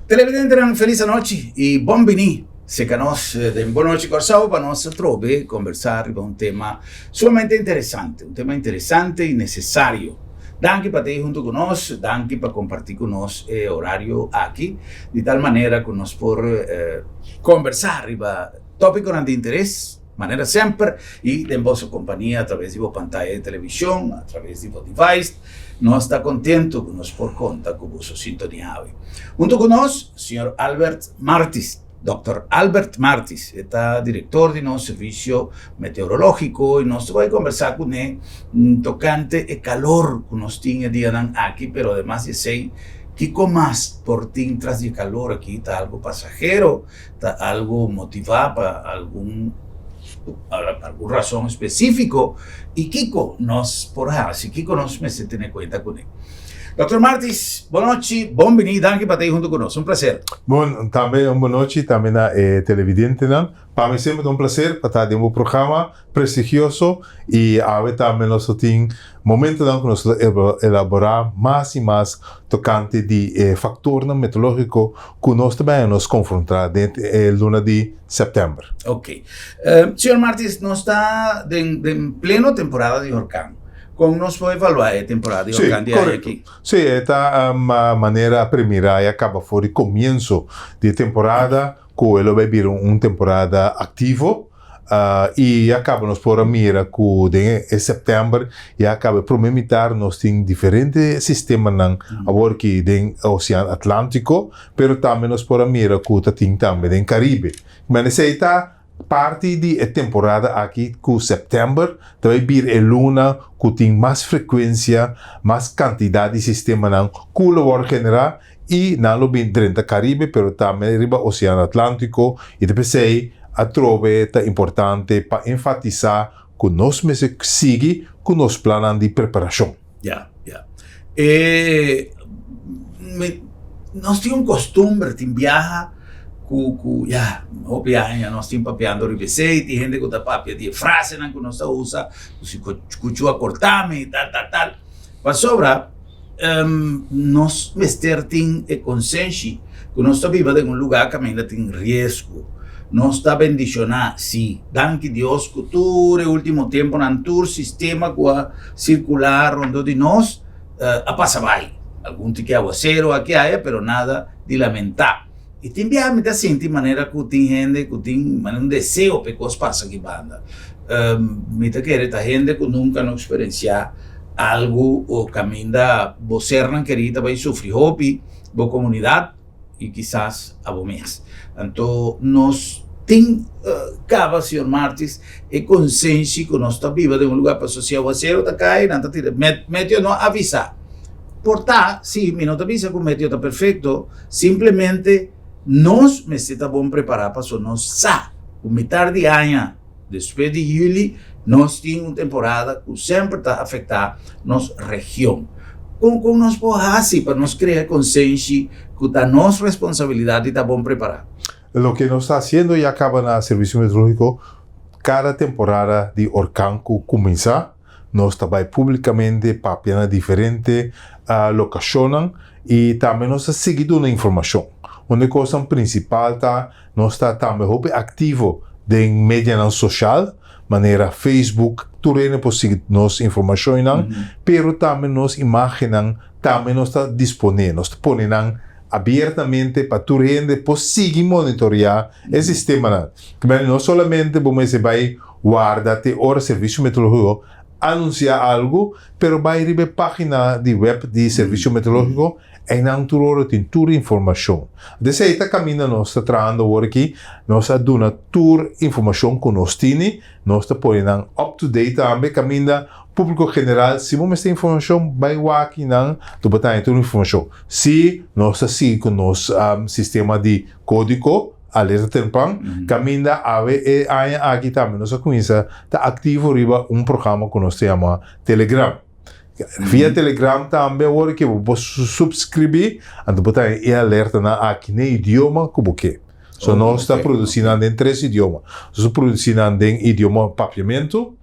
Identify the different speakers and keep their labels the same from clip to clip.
Speaker 1: Televidentenan felis anochi y bon bini seca nos den Bon Nochi Corsou pa nos atrobe conversa riba un tema sumamente interesante, un tema interesante y necesario. Danki pa ta hunto cu nos, danki pa comparti cu nos e horario aki di tal manera cu nos por conversa riba topiconan di interes manera semper y den boso compania a traves di bo pantaya di television, a traves di bo device. Nos ta contento cu nos por conta cu boso sintonia awe. Hunto cu nos, señor Albert Martis, Dòkter Albert Martis, e ta director di nos servicio meteorologico y nos ta bay conversa cune tocante e calor cu nos tin e dianan aki, pero ademas di esey, kico mas por tin tras di e calor aki? Ta algo pasahero? Ta algo motiva pa algun algun rason específico y kico nos por haci, kico nos mester tene cuenta cune. Dòkter Martis, bon nochi, bon bini, danki pa ta hunto cu nos, un placer.
Speaker 2: Bon, tambe un bon nochi tambe na e televidentenan. Pa mi semper ta un placer pa ta den bo programa prestigioso y awe tambe nos lo tin momentonan cu nos lo elabora mas y mas tocante di e factornan meteorologico cu nos ta bay nos confronta den e luna di september.
Speaker 1: Ok. Señor Martis, nos ta den pleno temporada di horcan. Con nos por evalua e temporada di horcan di aña aki?
Speaker 2: Si, e ta manera premira y a caba for di comienso di e temporada cu e lo bay bira un temporada activo. Y ya caba nos por a mira cu den e september ya caba e prome mitar nos tin diferente sistemanan awor ki den Ocean Atlantico, pero tambe nos por a mira cu ta tin tambe den Caribe. Men esey ta parti di e temporada aki cu september ta bay bira e luna cu tin mas frecuencia, mas cantidad di sistemanan cu lo worde genera i nan lo bin drenta Caribe pero tambe riba Oceano Atlantico i ta p'esei atrobe ta importante pa enfatisa cu nos mester sigui cu nos plannan di preparacion.
Speaker 1: Ya, ya. E mi nos tin un costumber tin biaha cu cu ya hopi aña nos tin papiando riba esei tin hende cu ta papia di e frasenan cu nos ta usa cu si cuchu a cortami tal tal tal pasobra Nos mester tin e konsenshi ku nos ta biba den un lugá kaminda tin riesgo. Nos ta bendishoná, sí, danki Dios ku tur e último tempunan tur sistema ku a sirkulá rondó di nos a pasa bai. Algun tiki awaseru aki aya, pero nada di lamentá. I tin biaha mi ta sinti manera ku tin hende ku tin manera un deseo pa e kos pasa aki banda. Mi ta kere ta hende ku nunka no eksperensiá algu o kaminda bo sernan kerí ta bai sufri hopi, bo komunidat i kisas abo mes. Anto nos tin kaba, señor Martis, e konsenshi ku nos ta biba den un lugá pasobra si awaseru ta kai nan ta tira meteo no a avisá. Por ta, sí, mi no ta bisa ku meteo ta perfekto. Simplemente nos mester ta bon prepará pasobra nos sa ku mitar di aña despues di yüli nos tin un temporada ku semper ta afektá nos region. Kon kon nos por hasi pa nos krea konsenshi ku ta nos responsabilidat di ta bon prepará?
Speaker 2: Loke nos ta hasiendo ya kaba na Servisio Meteorológiko kada temporada di orkan ku kuminsá. Nos ta bai públikamente papia na diferente lokashonnan i tambe nos ta sigui duna informashon. Un di e kosnan prinsipal ta nos ta tambe hopi aktivo den medianan soshal manera Facebook, tur hende por sigui nos informashonnan, pero tambe nos imágennan tambe nos ta disponé, nos ta pone nan abiertamente pa tur hende por sigui monitoreá e sistemanan. No solamente bo mester bai Warda te ora Servicio Meteorologico anuncia algo, pero bay riba e pagina di web di Servicio Meteorologico, eynan tur ora tin tur informacion. Desey ta caminda nos ta trahando awor aki, nos a duna tur informacion cu nos tini, nos ta pone nan up to date tambe, caminda publico general si bo mester informacion bay wak eynan, lo bo ta haña tur informacion. Si nos ta sigui cu nos sistema di codigo, Alerta Tempan, kaminda awe e aña aki tambe nos a kuminsá ta aktivo riba un programa ku nos ta yama Telegram. Via Telegram tambe awor ke bo por supskribí, anto bo ta haña e alertanan aki na e idioma ku bo ke. So nos ta produsí nan den tres idioma. Nos ta produsí nan den idioma Papiamentu.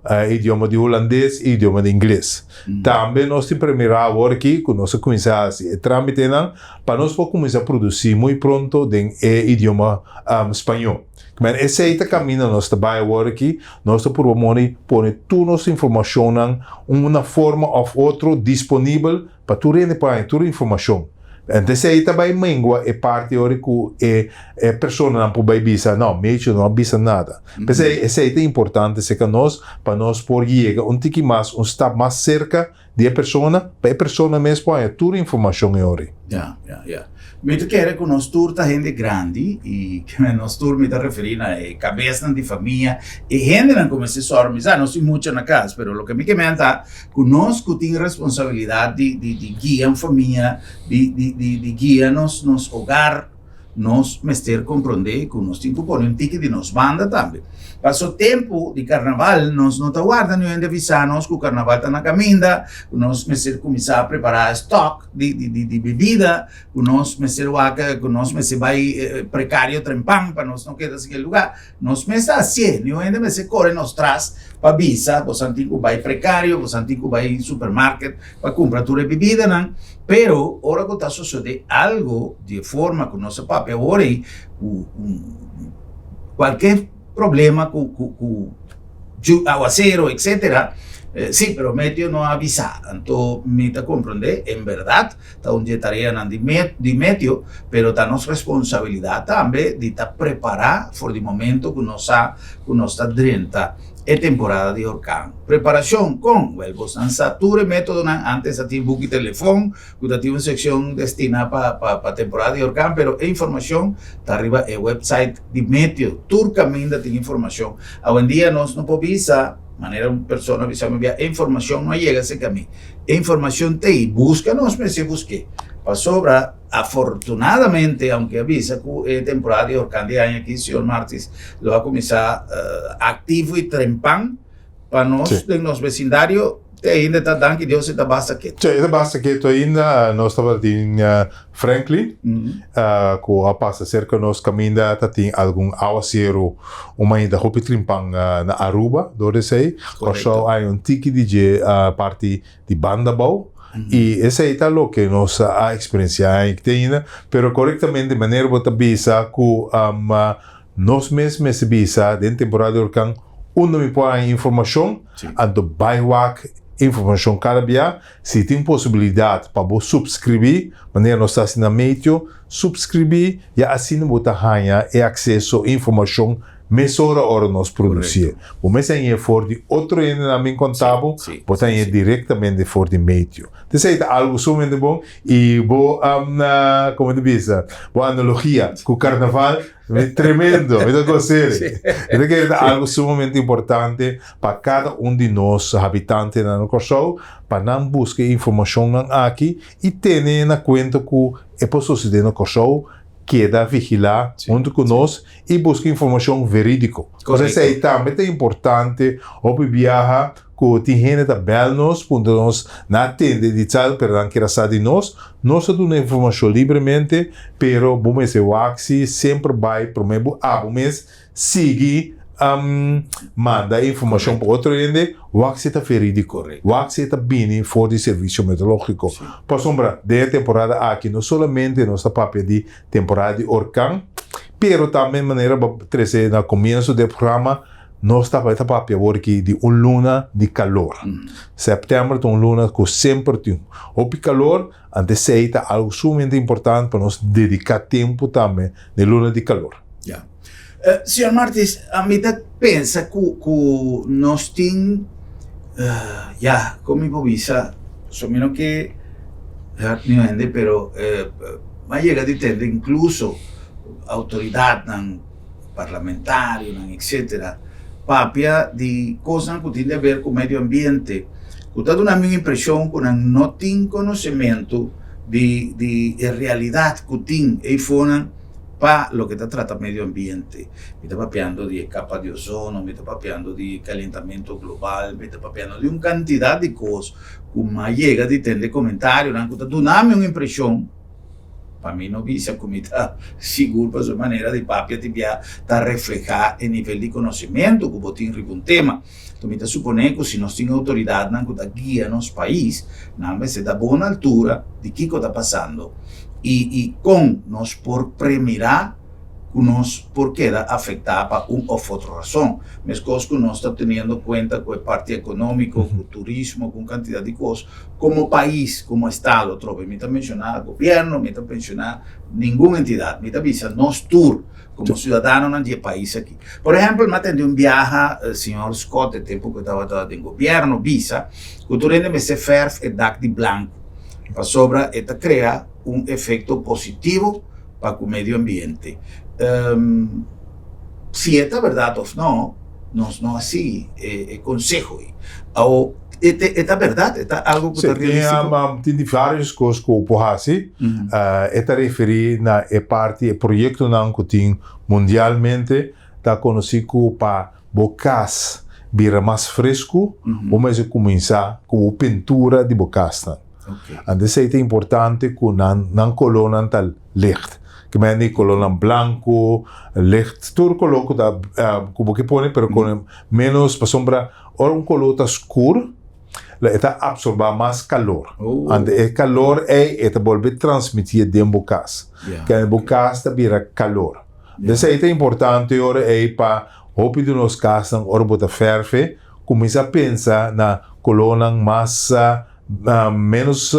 Speaker 2: Idioma di hulandes i idioma di ingles. Tambe nos tin premirá awor aki ku nos a kuminsá hasi e trámitenan pa nos por kuminsá produsí muy pronto den e idioma spañó. Men esei ta kaminda nos ta bai awor aki. Nos ta purba moni pone tur nos informashonnan un na forma òf otro disponibel pa tur hende por haña tur informashon. Enta esei ta bai mengua e parti ora ku e e personanan por bai bisa, no, Mecho no a bisa nada. P'esei esei ta importante serka nos pa nos por yega un tiki mas, un stap mas serka di e persona, pa e persona mes por haña tur informashon e ora ei.
Speaker 1: Ya, ya, ya. Mi ta kere ku nos tur ta hende grandi i nos tur mi ta referí na e kabesnan di famia, e hendenan ku mester sòru. Mi sa nos tin mucha na kas, pero loke mi ke menta Ku nos ku tin responsabilidat di di di guia un famia, di di di di guia nos nos hogar, nos mester komprondé ku nos tin ku pone un tiki di nos banda tambe. Paso tempu di karnaval nos no ta warda niun hende avisá nos ku karnaval ta na kaminda, ku nos mester kuminsá prepará stòk di di di di bebida, ku nos mester wak ku nos mester bai prekario trempan pa nos no keda sin e lugá. Nos mes ta hasié, niun hende mester kore nos tras pa bisa, bosan tin ku bai prekario, bosan tin ku bai supermarket pa kumpra tur e bibidanan. Pero ora ku ta sosodé algu di e forma ku nos a papia awor ei, ku kualke problema ku ku ku awasero etsetera, si, pero meteo no a avisá. Anto mi ta komprondé, en bèrdat, Ta un di e tareanan di di meteo, pero ta nos responsabilidat tambe di ta prepará for di momento ku nos sa ku nos ta drenta e temporada di orkan. Preparashon kon? Wèl, bosnan sa tur e métodonan. Ántes a tin buki telefòn ku ta tin un sekshon destiná pa pa temporada di orkan, pero e informashon ta riba e wèpsait di meteo. Tur kaminda tin informashon. Awendia nos no por bisa, manera un persona bisa mi bia, e informashon no a yega serka mi. E informacion t'ey, busca nos mester busque, pasobra afortunadamente, aunke a bisa cu e temporada di horcan di aña aki, señor Martis, lo a cuminsa activo y trempan pa nos den nos vecindario, te ainda ta danki Dios e ta basta keto.
Speaker 2: Sí, e ta basta keto ainda. Nos tabatin Franklin, cu a pasa cerca nos caminda ta tin algun awaceru un mainta hopi trimpan na Aruba door esey. Kòrsou hay un tiki di dje parti di Bandabou y esey ta loke nos a experiencia aña te ainda. Pero corectamente manera bo ta bisa cu nos mes mester bisa den temporada di orkan unda mi por haña informacion anto bay wak informacion cada bia. Si tin posibilidat pa bo supskribí, manera nos ta hasi na Meteo, supskribí, ya asina bo ta haña e akseso e informashon mesora ora nos produsié. Bo mester hañ'é for di otro hendenan bin konta bo, bo ta hañ'é direktamente for di Meteo. Esei ta algu sumamente bon i bo, komo ta bisa, bo analogia ku karnaval Tremendo, mi ta gos'e. Mi ta kere ta algu sumamente importante pa kada un di nos habitantenan na Kòrsou pa nan buska e informashonnan aki i tene na kuenta ku e por sosodé na Kòrsou, keda vigilá huntu ku nos i buska informashon verídiko. Pasobra esei tambe ta importante hopi biaha Ku tin hende ta bèl nos, puntra nos, nan a tende di tal, pero nan kier a sa di nos. Nos ta duna informashon libremente, pero bo mester wak si semper bai promé bo abo mes sigui manda e informashon pa otro hende, wak si e ta verídiko, wak si e ta bini for di Servisio Meteorológiko. Pasobra den e temporada aki no solamente nos ta papia di temporada di orkan, pero tambe manera bo a trese na komienso di e programa, Nos ta bai ta papia awor aki di un luna di kalor. Sèptèmber ta un luna ku semper tin hopi kalor, anto esei ta algu sumamente importante pa nos dediká tempu tambe den luna di kalor.
Speaker 1: Ya. Señor Martis, ami ta pensa ku ku nos tin, ya, kon mi por bisa, so mi no ke hèrt niun hende, pero mi a yega di tende inkluso outoridatnan, parlamentarionan etcetera papia di kosnan ku tin di haber ku medio ambiente ku ta duna mi un impreshon ku nan no tin konosementu di di e realidat ku tin eifonan pa loke ta trata medio ambiente. Mi ta papiando di e kapa di ozono, mi ta papiando di kalentamentu global, mi ta papiando di un kantidat di kos ku mi a yega di tende komentarionan ku ta duna mi un impreshon. Pa mi no bisa ku mi ta sigur pasobra e manera di papia tin bia ta reflehá e nivel di konosementu ku bo tin riba un tema. Enton mi ta suponé ku si nos tin outoridatnan ku ta guia nos pais, nan mester ta bon na altura di kiko ta pasando i i kon nos por premirá ku nos por keda afektá pa un òf otro rason. Meskos ku nos ta teniendo kuenta ku e parti ekonómiko, ku turismo, ku un kantidat di kos, komo pais, komo estado atrobe, mi ta menshoná gobièrnu, mi ta menshoná ningun entidat, mi ta bisa nos tur komo siudadanonan di e pais aki. Por ehèmpel, mi a tende un biaha señor Scott, e tempu ku e tabata den gobièrnu, bisa ku tur hende mester fèrf e dak di blanku pasobra e ta krea un efekto positivo pa ku medio ambiente. Si e ta bèrdat òf no, nos no a sigui e konseho ei. Awo, e ta bèrdat? E ta algu ku ta realístiko?
Speaker 2: Sí, tin vários kos ku bo por hasi. E ta referí na e parti, e proyektonan ku tin mundialmente ta konosí ku pa bo kas bira mas fresku, bo mester kuminsá ku bo pintura di bo kasnan. Anto esei ta importante ku nan nan kolónan ta licht. Ke mende di kolónan blanku, licht, tur koló ku ta ku bo ke pone pero ku ménos pasobra ora un koló ta skur e ta apsorbá mas kalor. Anto e kalor ei e ta bolbe transmitié den bo kas. Ke bo kas ta bira kalor. Esei ta importante ora ei pa hopi di nos kasnan ora bo ta fèrfe kuminsá pensa na kolónan mas menos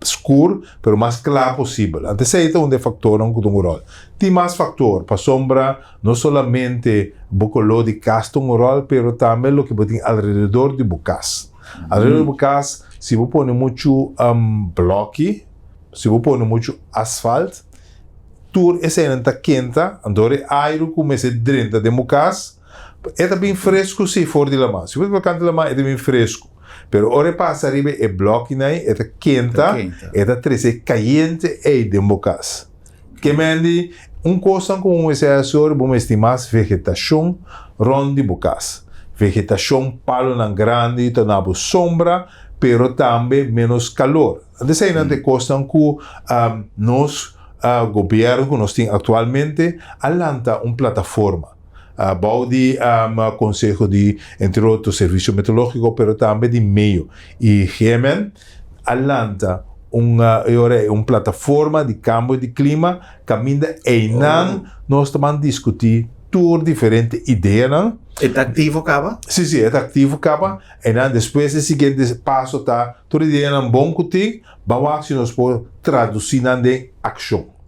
Speaker 2: skur pero mas kla posibel. Anto esei ta un di e faktornan ku ta un ròl. Tin mas faktor, pasobra no solamente bo koló di kas ta un ròl pero tambe loke bo tin alrededor di bo kas. Alrededor di bo kas si bo pone muchu blòki, si bo pone muchu asfalt, tur eseinan ta kenta, anto e airu ku mester drenta den bo kas E ta bin fresku si for di laman. Si bo ta kanta laman e ta bin fresku. Pero ora e pasa riba e blòkinan ei e ta kenta, e ta trese e kayente ei den bo kas. Ke men di un kosnan ku bo mester hasi ora bo mester tin mas vegetashon rònt di bo kas. Vegetashon, palonan grandi ta na bo sombra, pero tambe ménos kalor. Anto eseinan ta e kosnan ku nos gobièrnu ku nos tin aktualmente a lanta un plataforma. Bou di konseho di entre otro Servisio Meteorológiko pero tambe di Meo i GMN a lanta un e ora ei un plataforma di kambio di klima kaminda einan nos ta ban diskutí tur diferente ideanan.
Speaker 1: E ta aktivo kaba?
Speaker 2: Sí, sí, e ta aktivo kaba. Einan despues e siguiente paso ta tur ideanan bon ku tin, ban wak si nos por tradusí nan den akshon.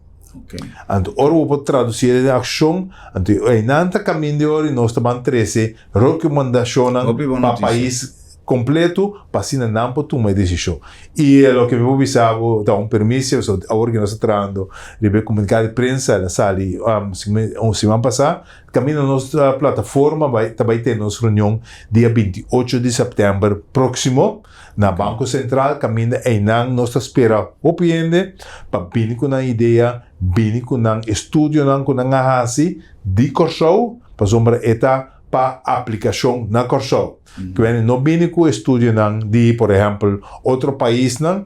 Speaker 2: Anto ora bo por traduci e den accion, anto einan ta caminda e ora y nos ta ban trece recomendacionnan pa pais completo pa asina nan por tuma e decision. Y loke mi por bisa bo ta un permiso, pasobra awor cu nos ta trahando riba e comunicado di prensa, el a sali un siman pasa, caminda nos plataforma bay ta bay tene nos reunion dia 28 di september proximo. Na Banko Sentral kaminda einan nos ta spera hopi hende pa bini ku nan idea, bini ku nan estudionan ku nan a hasi di Kòrsou, pasobra e ta pa aplikashon na Kòrsou. Ku no bini ku estudionan di por ehèmpel otro paisnan,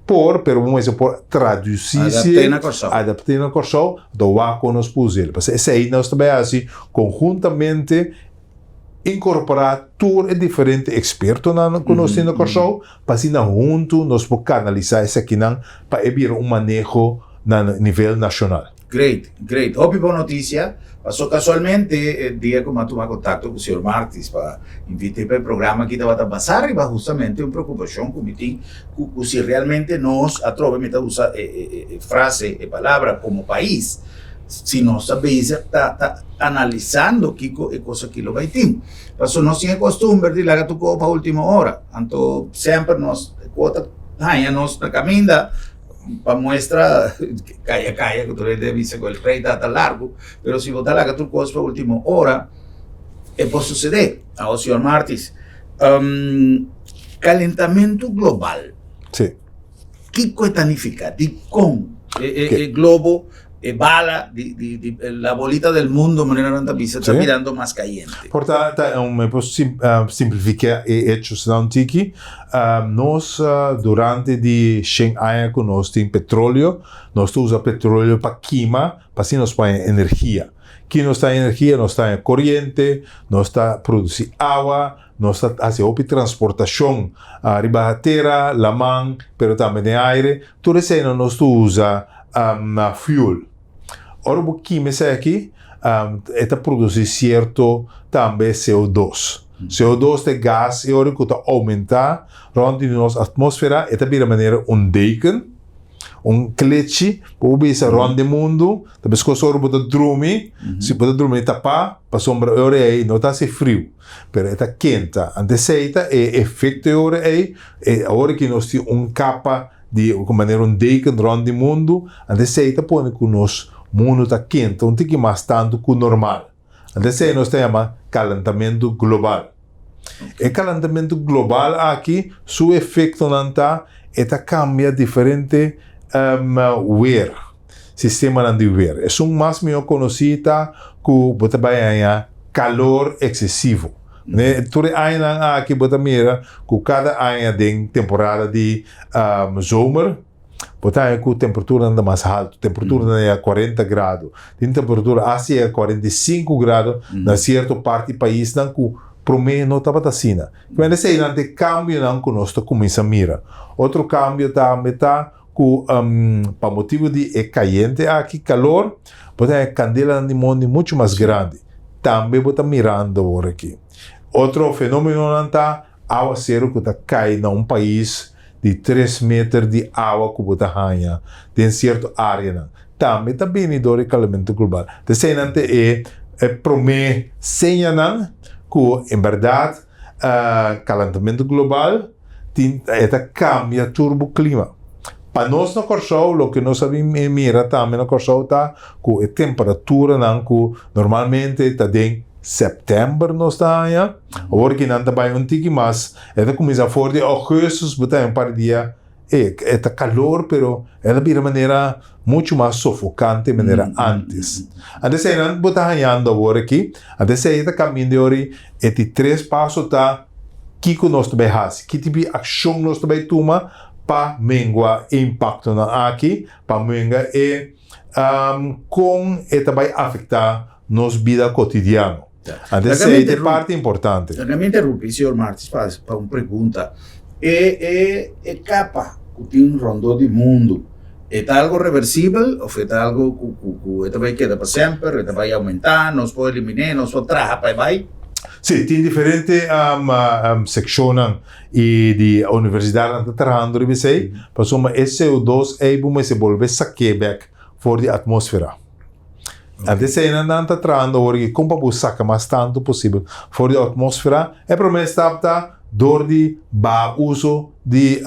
Speaker 2: por, pero bo mester por tradusí si, adapt'é na Kòrsou, anto wak kon nos por us'el. Pasobra esei nos ta bai hasi konhuntamente. Inkorporá tur e diferente ekspertonan ku nos tin na Kòrsou pa asina huntu nos por kanalisá esakinan pa e bira un maneho na nivel nashonal.
Speaker 1: Great, great. Hopi bon notisia. Paso kasualmente e dia ku mi a tuma kontakto ku señor Martis pa invit'é pa e programa aki tabata basá riba hustamente un preokupashon ku mi tin ku ku si realmente nos atrobe mi ta usa e frase, e palabra komo pais, Si nos ta bezig ta ta analisando kiko e kos aki lo bai tin. Pasobra nos tin e kostumber di laga tur kos pa ultimo ora. Anto semper nos kos ta haña nos na kaminda pa muestra kaya kaya ku tur hende a bisa ku el rei ta ta largu. Pero si bo ta laga tur kos pa ultimo ora e por susedé. Awo señor Martis, kalentamentu global.
Speaker 2: Sí.
Speaker 1: Kiko e ta nifiká? Dikon e globo? E bala di, di, di, la bolita del mundo, manera nan ta bisa, ta mirando mas cayente.
Speaker 2: Por ta, ta un, mi por sim, simplifica e hechosnan un tiki. Nos durante di shen aña cu nos tin petroleo, nos ta usa petroleo pa kima, pa asina nos por haña energia. Ki nos ta haña energia? Nos ta haña coriente, nos ta produci awa, nos ta haci hopi transportacion riba tera, laman, pero tambe den aire. Tur eseinan nos ta usa fuel. Ora bo kima esaki, e ta produci cierto tambe CO dos. CO dos ta e gas e ora cu ta aumenta rond di nos atmosfera, e ta bira manera un deken, un klechi, bo por bisa rond di mundu, ta mescos ora bo ta drumi, si bo ta drumi tapa, pasobra e ora ei no ta haci friu, pero e ta kenta. Anto esei ta e efecto e ora ei, e ora ki nos tin un capa di manera un deken rond di mundu, anto esei ta pone ku nos mundu ta kenta un tiki mas tantu ku normal. Anto esei nos ta yama kalentamentu global. E kalentamentu global aki su efektonan ta e ta kambia diferente wer, sistemanan di wer. Esun mas mihó konosí ta ku bo ta bai haña kalor eksesivo. Tur e añanan aki bo ta mira ku kada aña den temporada di zomer bo ta haña ku temperaturanan ta mas haltu. Temperaturanan ta yega kuarenta grado. Tin temperatura asta yega 45 grado na sierto parti paisnan ku promé no tabata asina. Kende eseinan ta e kambionan ku nos ta kuminsá mira. Otro kambio tambe ta ku pa motibu di e kayente aki, kalor, bo ta haña kandelanan di mondi muchu mas grandi. Tambe bo ta mirando awor aki. Otro fenomenonan ta awaseru ku ta kai na un pais di tres meter di awa ku bo ta haña den sierto areanan. Tambe ta bini dor e kalamentu global. Ta eseinan ta e promé señanan ku en bèrdat kalentamentu global tin e ta kambia tur bo klima. Pa nos na Kòrsou loke nos a bin mira tambe na Kòrsou ta ku e temperaturanan ku normalmente ta den sèptèmber nos ta haña, awor ki nan ta bai un tiki mas, e ta kuminsá for di ougùstùs bo ta haña un par di dia e e ta kalor pero e ta bira manera muchu mas sofokante manera ántes. Antes einan bo ta hañando awor aki, antes ei ta kaminda e ora e di tres paso ta kiko nos ta bai hasi, ki tipo di akshon nos ta bai tuma pa mengua e impaktonan aki, pa menga e kon e ta bai afektá nos bida kotidiano. Antes esei ta e parti importante.
Speaker 1: Laga mi interumpi, señor Martis, pa un pregunta. E e e kapa ku tin rondó di mundu, e ta algo reversibel òf e ta algo ku ku ku e ta bai keda pa semper, e ta bai oumentá, nos por elimin'é, nos por traha pa e bai?
Speaker 2: Sí, tin diferente sekshonnan i di universidatnan ta trahando riba esei, pasobra e CO dos ei bo mester bolbe sak'é bèk for di atmósfera. Antes eseinan nan ta trahando awor aki kon pa bo saka mas tantu posibel for di atmósfera. E promé stap ta dor di baha uso di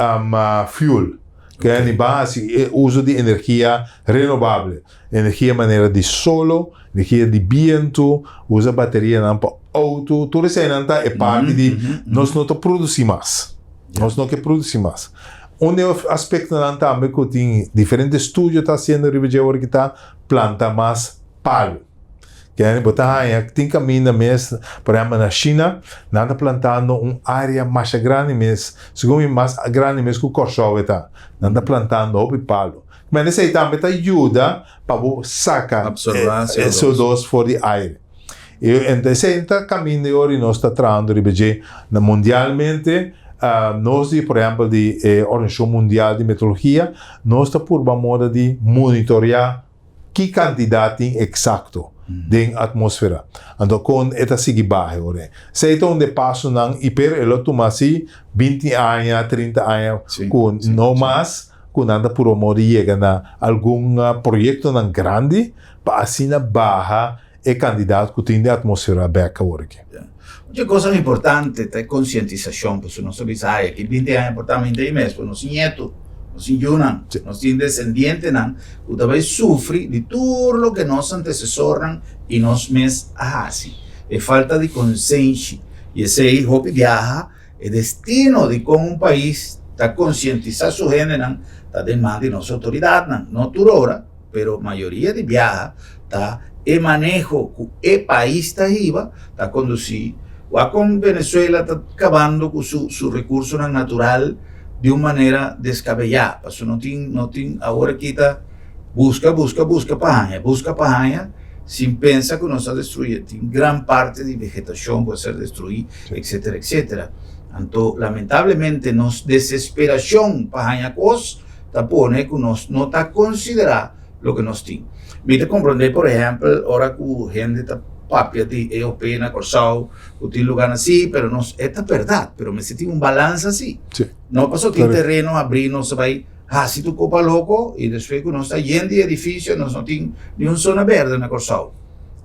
Speaker 2: fuel, ke ni baha hasi e uso di energia renobable, energia manera di solo, energia di bientu, usa baterianan pa outo, tur eseinan ta e parti di nos no ta produsi mas, nos no ke produsi mas. Un di e aspektonan tambe ku tin diferente estudio ta hasiendo riba dje awor aki ta planta mas palu. Kende bo ta haña tin kaminda mes, por ehempel na China, nan ta plantando un área masha grandi mes, segun mi mas grandi mes ku Kòrsou e ta. Nan ta plantando hopi palu. Men esei tambe ta yuda pa bo saka e CO2 for di aire. I esei ta kaminda e ora i nos ta trahando riba dje mundialmente. Nos di, por ehempel di e Organisashon Mundial di Meteorologia, nos ta purba moda di monitoreá ki kantidat tin eksakto den atmósfera. Anto kon e ta sigui baha e ora ei. Esei ta un di e pasonan i pero e lo tuma si 20 aña, 30 aña ku no mas ku nan ta purba moda di yega na algun proyektonan grandi pa asina baha e kandidat ku tin den atmósfera bèk awor aki.
Speaker 1: Otra cosa importante ta e konsientisashon, pasobra nos ta bisa ay aki 20 aña por ta minte ei mes, pero nos tin ñetu, nos tin yunan, nos tin desendientenan ku ta bai sufri di tur loke nos antesesornan i nos mes a hasi. E falta di konsenshi i esei hopi biaha e destino di kon un pais ta konsientisá su hendenan ta den man di nos outoridatnan, no tur ora. Pero mayoria di biaha ta e maneho ku e pais ta hiba ta kondusí. Wak kon Venezuela ta kabando ku su su rekursonan natural di un manera deskabeyá. Pasobra no tin no tin awor aki ta buska buska buska pa haña buska pa haña sin pensa ku nos ta destruye. Tin gran parti di vegetashon ku a ser destruí etsetera etsetera. Anto lamentablemente nos desesperashon pa haña kos ta pone ku nos no ta konsiderá loke nos tin. Mi ta komprondé, por ehèmpel, ora ku hende ta papia di EOP na Kòrsou, ku tin lugánan así, pero nos, e ta bèrdat, pero mester tin un balansa sí. No pasobra tin tereno abrí nos ta bai hasi tur kopa loko i despues ku nos ta yen di edifisio nos no tin ni un zona bèrdè na Kòrsou.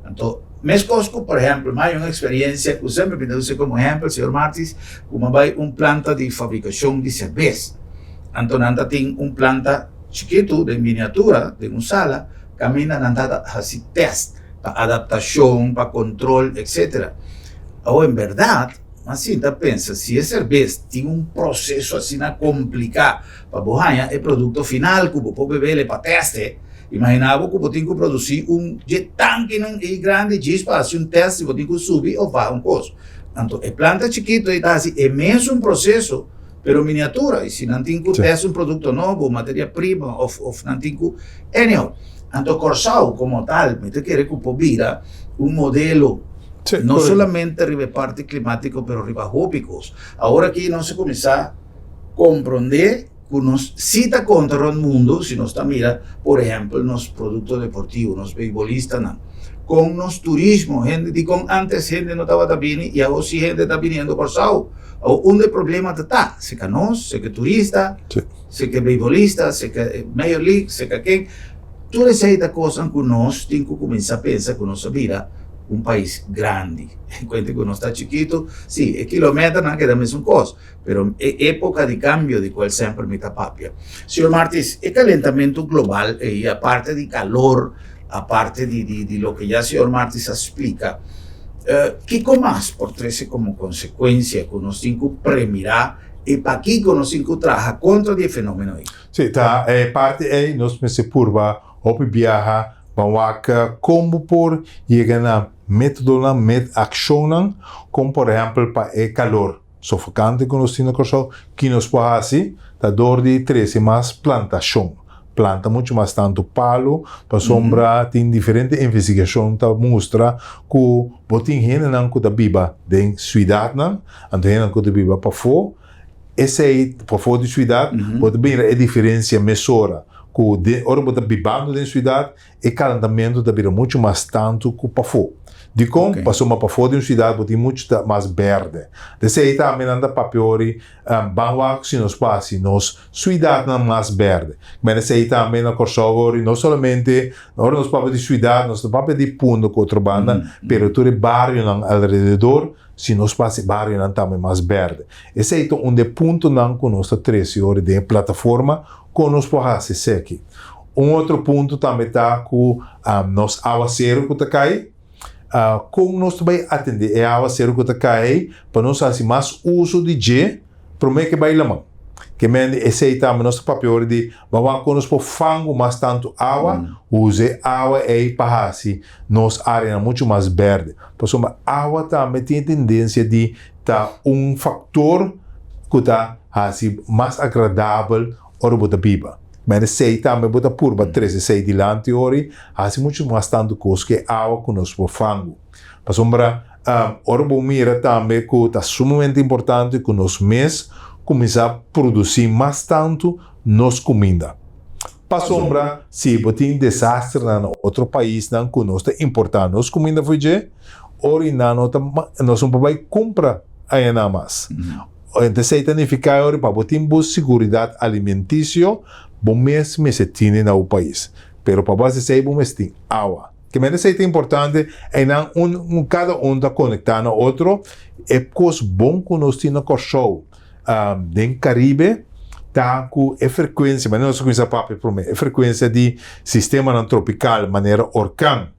Speaker 1: Anto, meskos ku, por ehèmpel, mi a haña un eksperensia ku semper mi ta usa komo ehèmpel, señor Martis, ku mi a bai un planta di fabrikashon di serbes. Anto nan ta tin un planta chikitu den miniatura den un sala kaminda nan ta hasi tèst pa adaptashon, pa kontrol, etsetera. Awor en bèrdat mi a sinta pensa si e serbes tin un proseso asina kompliká pa bo haña e produkto final ku bo por bebele pa tèst e, imaginá bo ku bo tin ku produsí un dje tankinan ei grandi djis pa hasi un tèst si bo tin ku subi òf baha un kos. Anto e planta chikitu ei ta hasi e mesun proseso. Pero miniatura, y si nan tin cu test un producto nobo, materia prima, of of nan tin cu, anyhow. Anto Corsou como tal, mi ta kere cu por bira un modelo, no solamente riba e parti climatico, pero riba hopi cos. Awor aki nos a cuminsa comprende cu nos si ta conta rond mundo, si nos ta mira, por ehempel, nos producto deportivo, nos beisbolistanan, con nos turismo, hende, dicon antes hende no tabata bini y awor si hende ta biniendo Corsou. Awor unda e problema ta ta? Serka nos, serka e turista, serka e beisbolista, serka e Major League, serka ken? Tur esei ta kosnan ku nos tin ku kuminsá pensa ku nos a bira un pais grandi. Kuenta ku nos ta chikitu, si, e kilometernan keda mesun kos, pero e epoka di kambio di kual semper mi ta papia. Señor Martis, e kalentamentu global ei, aparte di kalor, Aparte di di loke ya señor Martis a splika, kiko mas por trese komo konsekuensia ku nos tin ku premirá i pakiko nos tin ku traha kontra di e fenomeno ei?
Speaker 2: Sí, ta e parti ei nos mester purba hopi biaha pa wak kon bo por yega na metodonan, met akshonnan, kon por ehèmpel pa e kalor sofokante ku nos tin na Kòrsou, ki nos por hasi ta dor di trese mas plantashon, planta muchu mas tantu palu, pasobra tin diferente investigashon ta mustra ku bo tin hendenan ku ta biba den siudatnan, anto hendenan ku ta biba pafó, esei pafó di siudat bo ta mira e diferensia mesora ku den ora bo ta bibando den siudat e kalentamentu ta bira muchu mas tantu ku pafó. Dikon?
Speaker 1: Ok.
Speaker 2: Pasobra pafó di un siudat bo tin muchu ta mas bèrdè. Desei tambe nan ta papia ori ban wak si nos por hasi nos siudatnan mas bèrdè. Men esei tambe na Kòrsou ori no solamente ora nos papia di siudat nos ta papia di Punda ku otro banda, pero tur e barionan alrededor si nos por hasi e barionan tambe mas bèrdè. Esei ta un di e puntonan ku nos ta trese ori den e plataforma kon nos por hasi eseki. Un otro punto tambe ta ku nos awaseru ku ta kai, kon nos ta bai atendé e awaseru ku ta kai pa nos hasi mas uso di dje promé ke bai laman. Ke mende esei tambe nos ta papia ora di ban wak kon nos por fangu mas tantu awa, usa e awa ei pa hasi nos áreanan muchu mas bèrdè. Pasobra awa tambe tin e tendensia di ta un faktor ku ta hasi mas agradabel ora bo ta biba. Mende esei tambe bo ta purba trese esei dilanti ora hasi muchu mas tantu kos ku e awa ku nos por fangu. Pasobra ora bo mira tambe ku ta sumamente importante ku nos mes kuminsá produsí mas tantu nos kuminda. Pasobra si bo tin desasternan na otro paisnan ku nos ta importá nos kuminda for dje, ora i nan no ta nos no por bai kumpra ayanan mas. Esei ta nifiká ora pa bo tin bo siguridat alimentisio, bo mes mester tine na bo pais. Pero pa bo hasi esei bo mester tin awa. Ke manera esei ta importante, einan un kada un ta konektá na otro. E kos bon ku nos tin na Kòrsou den Karibe ta ku e frekuensia, manera nos a kuminsá papia promé, e frekuensia di sistemanan tropikal manera orkan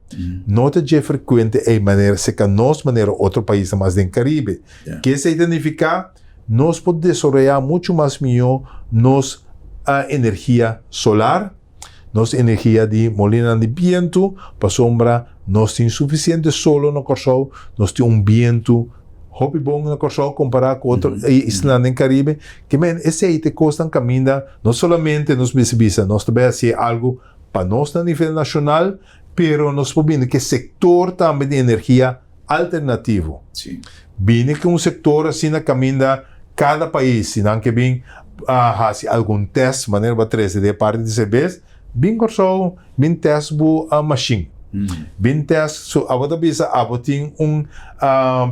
Speaker 2: no ta dje frekuente ei manera serka nos manera otro paisnan mas den Karibe. Ke esei ta nifiká? Nos por desaroyá muchu mas mihó nos energia solar. nos energia di molinanan di bientu pasobra nos tin sufisiente solo na Kòrsou, nos tin un bientu hopi bon na Kòrsou kompará ku otro islanan den Karibe. Ke men esei ta e kosnan kaminda no solamente nos mester bisa nos ta bai hasi algu pa nos na nivel nashonal, pero nos por bini ku e sektor tambe di energia alternativo. Bini ku un sektor asina kaminda kada pais, si nan ke bin hasi algun tèst manera bo a trese den e parti di serbes, bin Kòrsou bin tèst bo mashin. Bin tèst, so abo ta bisa abo tin un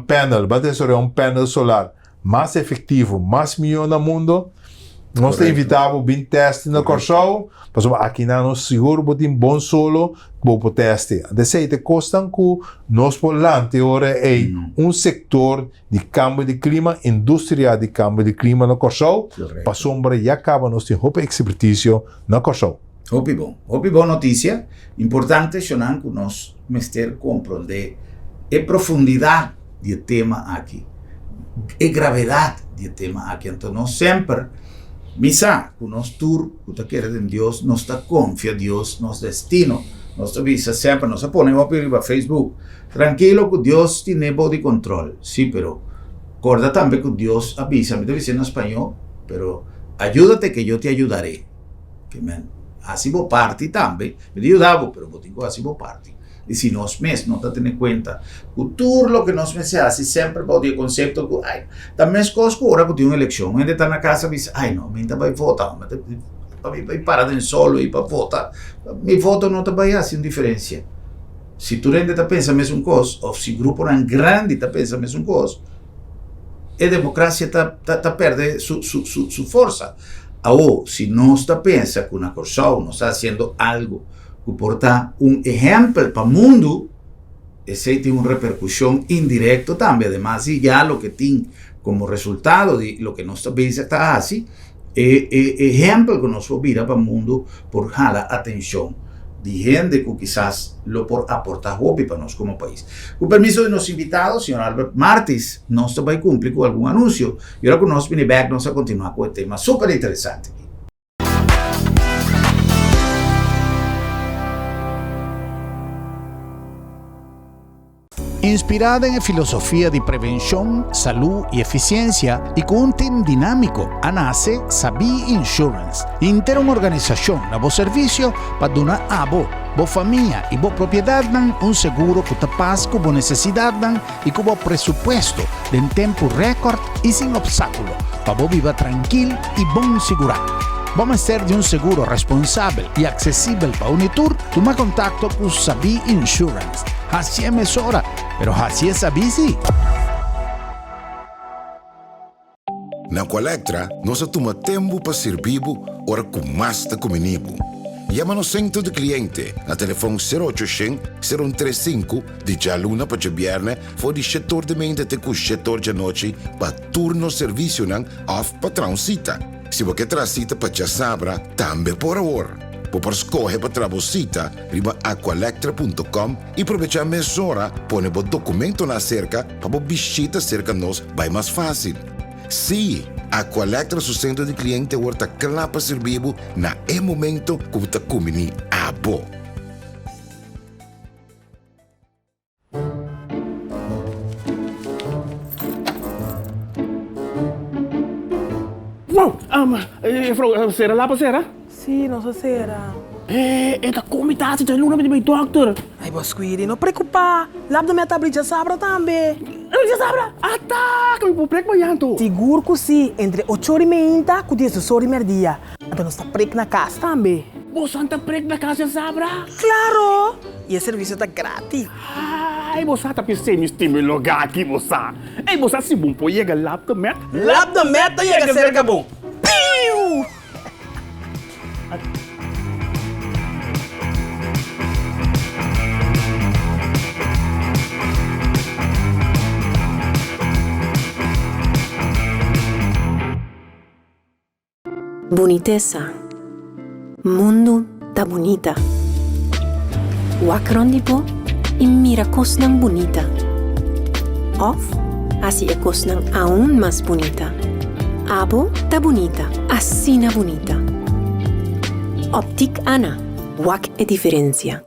Speaker 2: panel, bo a desaroyá un panel solar mas efectivo, mas mihó na mundo, nos ta invitá bo bin tèst na Kòrsou, pasobra akinan nos sigur bo tin bon solo ku bo por tèst. Esei ta e kosnan ku nos por lanta e ora ei un sektor di kambio di klima, industria di kambio di klima na Kòrsou, pasobra ya kaba nos tin hopi ekspertisio na Kòrsou.
Speaker 1: Hopi bon. Hopi bon notisia. Importante shonnan ku nos mester komprondé e profundidat di e tema aki, e gravedat di e tema aki. Anto nos semper mi sa ku nos tur ku ta kere den Dios, nos ta konfia Dios nos destino. Nos ta bisa semper, nos a pone hopi riba Facebook, trankilo ku Dios tine bo di kontrol. Sí, pero korda tambe ku Dios a bisa, mi ta bisa na spañó, pero ayúdate ke yo te ayudaré. Ke men hasi bo parti tambe, mi ta yuda bo, pero bo tin ku hasi bo parti. I si nos mes no ta tene kuenta ku tur loke nos mester hasi semper bou di e konsepto ku ai, ta meskos ku ora ku tin un elekshon, un hende ta na kas a bisa, ai no, mi ta bai vota, mi ta pa mi bai para den solo i pa vota, mi voto no ta bai hasi un diferensia. Si tur hende ta pensa mesun kos òf si gruponan grandi ta pensa mesun kos, e demokrasia ta ta pèrdè su su su forsa. Awor, si nos ta pensa ku na Kòrsou nos ta hasiendo algu ku por ta un ehèmpel pa mundu, esei tin un reperkushon indirekto tambe. Ademas di ya loke tin komo resultado di loke nos ta bezig ta hasi, e e ehèmpel ku nos por bira pa mundu por hala atenshon di hende ku kisas lo por aportá hopi pa nos komo pais. Ku permiso di nos invitado, señor Albert Martis, nos ta bai kumpli ku algun anunsio i ora ku nos bini bèk nos ta kontinuá ku e tema super interesante aki.
Speaker 3: Inspirá den e filosofia di prevenshon, salú i efisiensia i ku un tim dinámiko, a nase Sabí Insurance, henter un organisashon na bo servisio pa duna abo, bo famia i bo propiedatnan un seguro ku ta pas ku bo nesesidatnan i ku bo presupuesto den tempu rèkòrt i sin opstákulo pa bo biba trankil i bon sigurá. Bo mester di un seguro responsabel i aksesibel pa un i tur? Tuma kontakto ku Sabí Insurance. Hasié mesora, pero hasié sabí sí!
Speaker 4: Na Aqualectra nos a tuma tempu pa sirbi bo ora ku mas ta kumini bo. Yama nos sentro di kliente na telefòn sero ocho shen, sero un tres sinku di djaluna pa djabièrnè for di shetor di meinta te ku shetor djanochi pa tur nos servisionan òf pa traha un sita. Si bo ke traha sita pa djasabra tambe por awor. Bo por skohe pa traha bo sita riba aqualectra punto com i probechá mesora pone bo dokumentonan aserka pa bo bishita serka nos bai mas fásil. Sí, Aqualectra su sentro di kliente awor ta kla pa sirbi bo na e momento ku bo ta kumbiní abo.
Speaker 5: Wow! Juffrouw, sera lapa sera?
Speaker 6: Sí, nos a sera.
Speaker 5: E, e ta komi tasi dje luna mi di bai dokter.
Speaker 6: Ai, bo Squidi, no preocupa. Lap de mi a tabli djasabra tambe.
Speaker 5: Djasabra? Ata, ku mi por prek mañan to.
Speaker 6: Sigur ku si, entre ocho ora i meinta ku diesdos ora i merdia. Anto nos ta prek na kas tambe.
Speaker 5: Boso ta prek na kas djasabra?
Speaker 6: Klaro! I e servisio ta gratis.
Speaker 5: Ai, bo sa ta p'esei mi stima e lugá aki, bo sa. Ei, bo sa si bon por yega Lap de Met?
Speaker 6: Lap de Met ta yega serka bo. Piu!
Speaker 7: Bunitesa. Mundu ta bunita. Wak rond di bo i mira kosnan bunita. Òf hasi e kosnan aun mas bunita. Abo ta bunita, asina bunita. Optik Ana. Wak e diferensia.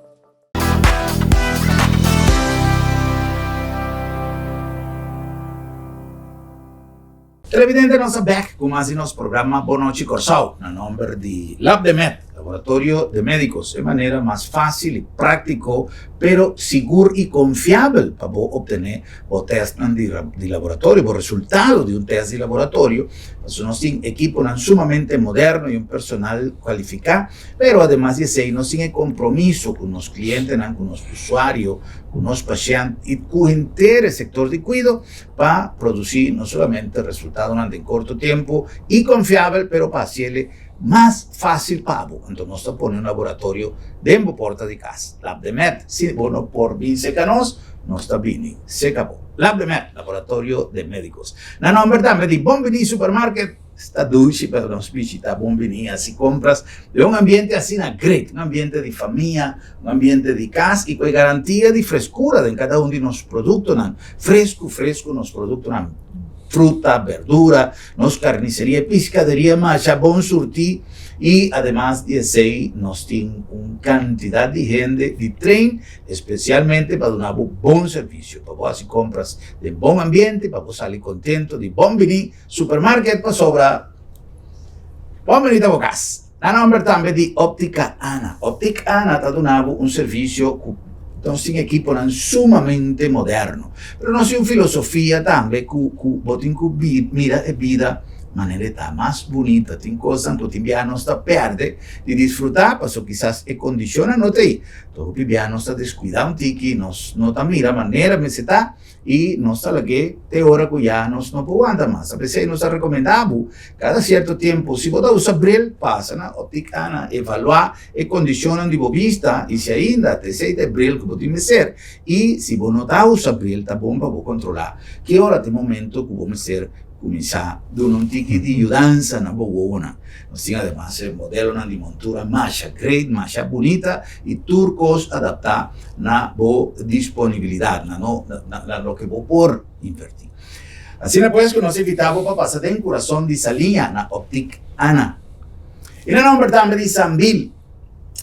Speaker 1: Televidente nos ta bek ku mas di nos programa Bon Nochi Kòrsou na nòmber di Labdemed, Laboratorio de Médicos, e manera mas fásil i práktiko pero sigur i konfiabel pa bo optené bo tèstnan di laboratorio, bo resultado di un tèst di laboratorio, pasobra nos tin ekiponan sumamente moderno i un personal kualifiká, pero ademas di esei nos tin e kompromiso ku nos klientenan, ku nos usuario, ku nos pashènt i ku henter e sektor di kuido pa produsí no solamente resultadonan den korto tempu i konfiabel, pero pa hasiel mas fásil pa bo. Anto nos ta pone un laboratorio den bo porta di kas. Labdemed, si bo no por bin seka nos, nos ta bini seka bo. Labdemed, laboratorio de médicos. Na nomber tambe di Bon Bini Supermarket, sta dushi pa nos bishita Bon Bini hasi kompras den un ambiente asina great, un ambiente di famia, un ambiente di kas i ku e garantia di freskura den kada un di nos produktonan. Fresku fresku nos produktonan, fruta, berdura, nos karniseria i piskaderia masha bon surtí i ademas di esei nos tin un kantidat di hende di train espesialmente pa duna bo bon servisio, pa bo hasi kompras den bon ambiente, pa bo sali kontento di Bon Bini Supermarket pasobra Bon Bini ta bo kas. Na nomber tambe di Optica Ana. Optic Ana ta duna bo un servisio ku nos tin ekiponan sumamente moderno. Pero nos tin un filosofia tambe ku ku bo tin ku mira e bida manera e ta mas bunita. Tin kosnan ku tin biaha nos ta pèrdè di disfrutá pasobra kisas e kondishonnan no ta ei. Hopi biaha nos ta deskuidá un tiki, nos no ta mira manera mester ta. I nos ta lag'é te ora ku ya nos no por wanta mas. P'esei nos ta rekomendá bo kada sierto tempu, si bo ta usa bril, pasa na optika na evaluá e kondishonnan di bo bista i si ainda ta esei ta e bril ku bo tin mester. I si bo no ta usa bril, ta bon pa bo kontrolá ki ora ta e momento ku bo mester kuminsá duna un tiki di yudansa na bo wowonan. Nos tin ademas e modelonan di montura masha great, masha bunita i tur kos adaptá na bo disponibilidat, na no na loke bo por invertí. Asina pues ku nos invitá bo pa pasa den kurason di Saliña na Optik Ana. I na nomber tambe di Sambil.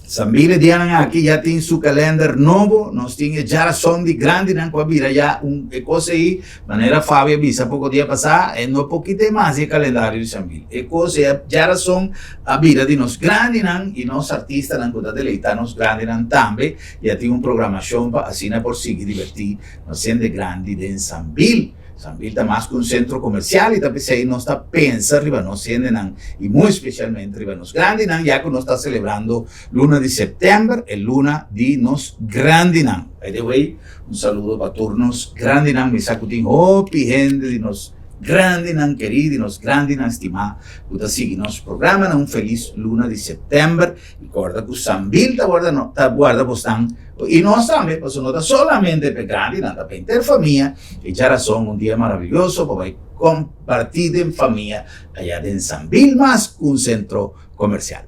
Speaker 1: Sambil e dianan aki ya tin su kalender nobo, nos tin e djarason di grandinan ku a bira ya un e kos ei, manera Fabi a bisa poko dia pasá, e no por kita e mas di e kalendario di Sambil. E kos ei, e djarason a bira di nos grandinan i nos artistanan ku ta deleitá nos grandinan tambe ya tin un programashon pa asina por sigui divertí nos hende grandi den Sambil. Sambil ta mas ku un sentro komersial i ta p'esei nos ta pensa riba nos hendenan i muy spesialmente riba nos grandinan ya ku nos ta selebrando luna di sèptèmber, e luna di nos grandinan. By the way, un saludo pa tur nos grandinan, mi sa ku tin hopi hende di nos grandinan kerí, di nos grandinan stimá ku ta sigui nos programa na un felis luna di sèptèmber. I kòrda ku Sambil ta warda no ta guarda bosnan i nos tambe, pasobra no ta solamente pa e grandinan, ta pa henter famia. I djarason un dia maravioso pa bai kompartí den famia aya den Sambil mas ku un sentro komersial.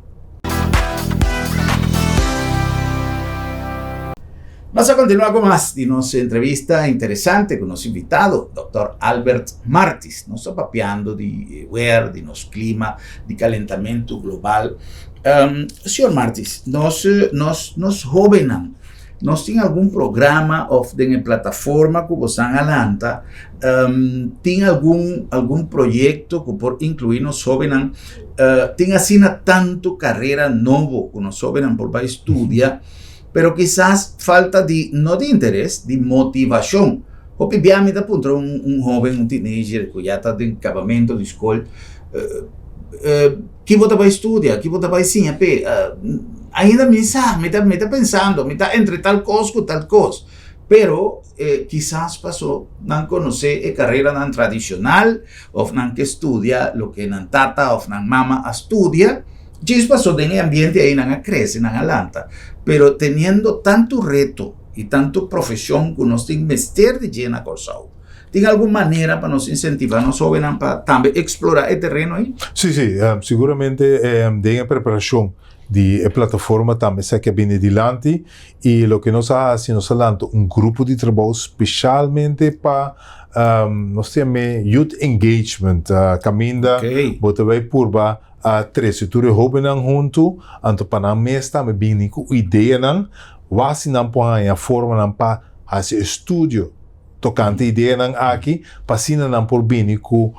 Speaker 1: Nos a kontinuá ku mas di nos entrevista interesante ku nos invitado, dòkter Albert Martis. Nos ta papiando di wer, di nos klima, di kalentamentu global. Señor Martis, nos, nos, nos hóbennan, nos tin algun programa òf den e plataforma ku bosan a lanta, tin algun, algun proyekto ku por inkluí nos hóbennan? Tin asina tantu karera nobo ku nos hóbennan por bai studia, pero kisas falta di, no di interes, di motivashon. Hopi bia mi ta puntra un, un hóben, un teenager ku ya ta den kabamentu di skol, Ki bo ta bai studia? Ki bo ta bai siña p'e? Ainda mi sa, mi ta mi ta pensando, mi ta entre tal kos ku tal kos. Pero kisas paso nan konosé e kareranan tradishonal òf nan ke studia loke nan tata òf nan mama a studia, djis paso den e ambiente ei nan a krese, nan a lanta. Pero teniendo tantu reto i tantu profeshon ku nos tin mester di dje na Kòrsou, Tin algun manera pa nos insentivá nos hóbennan pa tambe eksplorá e tereno ei?
Speaker 2: Sí, sí. Siguramente den e preparashon di e plataforma tambe esaki a bini dilanti i loke nos a hasi nos a lanta un grupo di trabou speshalmente pa nos ta yam'é youth engagement kaminda bo ta bai purba. a trese tur e hóbennan huntu, anto pa nan mes tambe bini ku ideanan, wak si nan por haña formanan pa hasi estudio tokante ideanan aki, pa asina nan por bini ku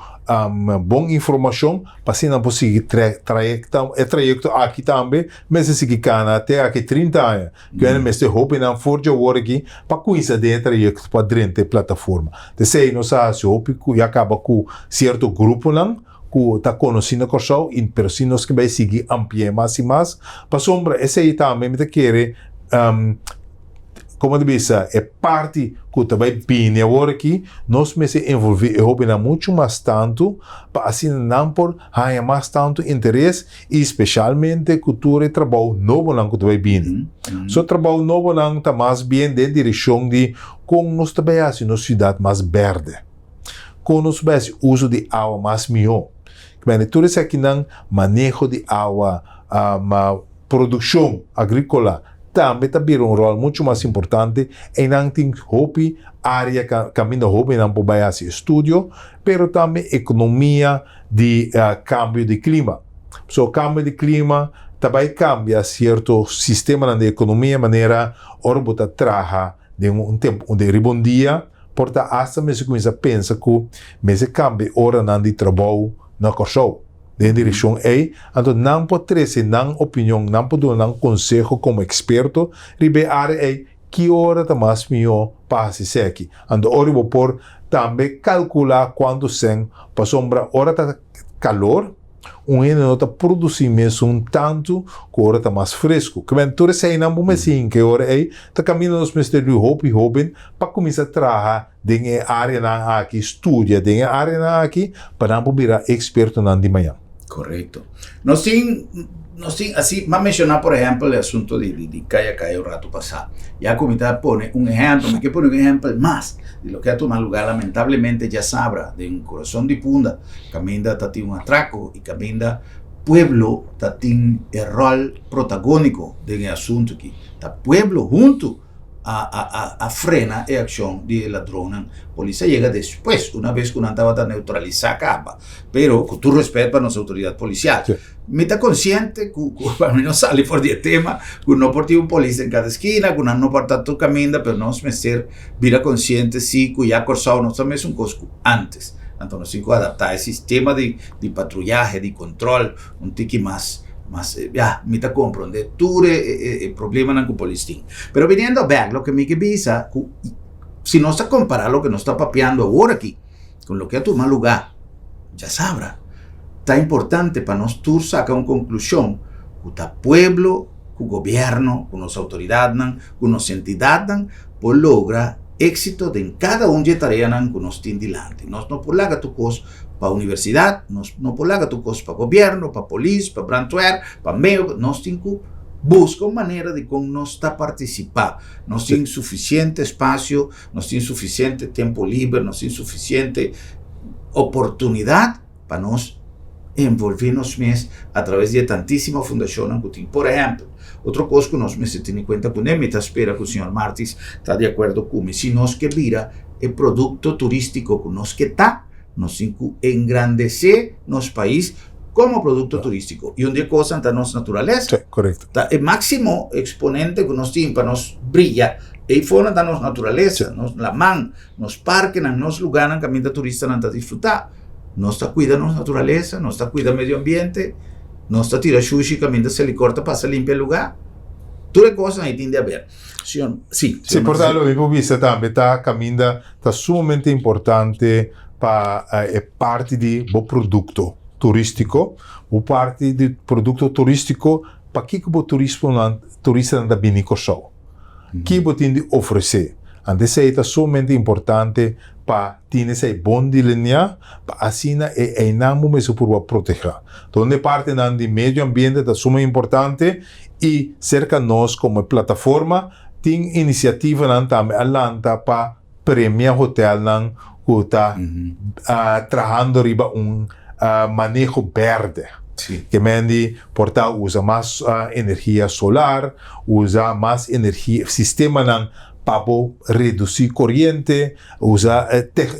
Speaker 2: bon informashon, pa asina nan por sigui trayekto, e trayekto aki tambe mester sigui kana te aki 30 aña. Ku mester hóbennan for dje awor aki pa kuminsá den e trayekto pa drenta e plataforma. T'esei nos a hasi hopi ku ya kaba ku sierto gruponan ku ta konosí na Kòrsou i pero si nos ke bai sigui ampli'é mas i mas pasobra esei tambe mi ta kere komo ta bisa e parti ku ta bai bini awor aki nos mester envolví e hóbennan muchu mas tantu pa asina nan por haña mas tantu interes i spesialmente ku tur e trabou nobonan ku ta bai bini. So trabou nobonan ta mas bien den direkshon di kon nos ta bai hasi nos siudat mas bèrdè. Kon nos bai hasi uso di awa mas mihó. Kmende tur esakinan, maneho di awa, produkshon agríkola tambe ta bira un ròl muchu mas importante. Einan tin hopi área kaminda hóbennan por bai hasi estudio, pero tambe ekonomia di kambio di klima. Pasobra kambio di klima ta bai kambia sierto sistemanan di ekonomia manera ora bo ta traha Den un tempu unda riba un dia por ta asta mester kuminsá pensa ku mester kambia e oranan di trabou na Kòrsou den e direkshon ei, anto nan por trese nan opinion, nan por duna nan konseho komo eksperto riba e área ei, ki ora ta mas mihó pa hasi eseki. Anto ora bo por tambe kalkulá kuantu sèn, pasobra ora ta kalor, Un hende no ta produsí mesun tantu ku ora ta mas fresku. Ke men tur eseinan bo mester hinka e ora ei ta kaminda nos mester di hopi hóben pa kuminsá traha den e áreanan aki, studia den e áreanan aki pa nan por bira ekspertonan di mañan.
Speaker 1: Korekto. Nos tin, nos tin asi, m'a menshoná por ehèmpel e asunto di di di Kaya Kaya un ratu pasá. Ya ku mi ta pone un ehèmpel, mi ke pone un ehèmpel mas di loke a tuma lugá lamentablemente djasabra den kurason di Punda. Kaminda ta tin un atrako i kaminda pueblo ta tin e ròl protagóniko den e asuntu aki. Ta pueblo huntu a a a frena e akshon di e ladronnan. Polis a yega despues, una bes ku nan tabata neutralisá kaba. Pero ku tur rèspèt pa nos outoridat polisial, mi ta konsiente ku ku pa mi no sali for di e tema ku no por tin un polis den kada eskina, ku nan no por ta tur kaminda, pero nos mester bira konsiente si ku ya Kòrsou no ta mesun kos ku ántes. Anto nos tin ku adaptá e sistema di di patruyahe, di kontròl un tiki mas mas ya mi ta komprondé tur e e e problemanan ku polis tin. Pero biniendo bèk loke mi ke bisa ku si nos ta kompará loke nos ta papiando awor aki ku loke a tuma lugá djasabra, ta importante pa nos tur saka un konklushon ku ta pueblo ku gobièrnu, ku nos outoridatnan, ku nos entidatnan por logra éksito den kada un di e tareanan ku nos tin dilanti. Nos no por laga tur kos pa universidat, nos no por laga tur kos pa gobièrnu, pa polis, pa brantwer, pa meo, nos tin ku buska un manera di kon nos ta partisipá. Nos tin sufisiente espasio, nos tin sufisiente tempu liber, nos tin sufisiente oportunidat pa nos envolví nos mes a traves di e tantísimo fundashonnan ku tin. Por ehèmpel, otro kos ku nos mester tene kuenta kuné, mi ta spera ku señor Martis ta di akuerdo ku mi, si nos ke bira e produkto turístiko ku nos ke ta, nos tin ku engrandesé nos pais komo produkto turístiko. I un di e kosnan ta nos naturalesa.
Speaker 2: Sí, korekto.
Speaker 1: Ta e máksimo eksponente ku nos tin pa nos bria ei for ta nos naturalesa, nos laman, nos parkenan, nos lugánan kaminda turistanan ta disfrutá. Nos ta cuida nos naturalesa, nos ta cuida medio ambiente, nos ta tira shushi caminda selicor ta pasa limpia lugar. Tur e cosnan ei tin di haber. Señor, sí.
Speaker 2: Sí, por ta lo mi por bisa tambe ta caminda ta sumamente importante pa e parti di bo producto turistico, bo parti di producto turistico, pakico bo turismonan, turistanan ta bini Corsou? Ki bo tin di ofrece? Anto esey ta sumamente importante pa Tin esei bon delineá pa asina e einan bo mester purba protehá. Donde partenan di medio ambiente ta suma importante i serka nos komo e plataforma tin inisiativanan tambe a lanta pa premia hotelnan ku ta trahando riba un maneho bèrdè. Ke men di por ta usa mas energia solar, usa mas energia sistemanan. pa bo redusí koriente, usa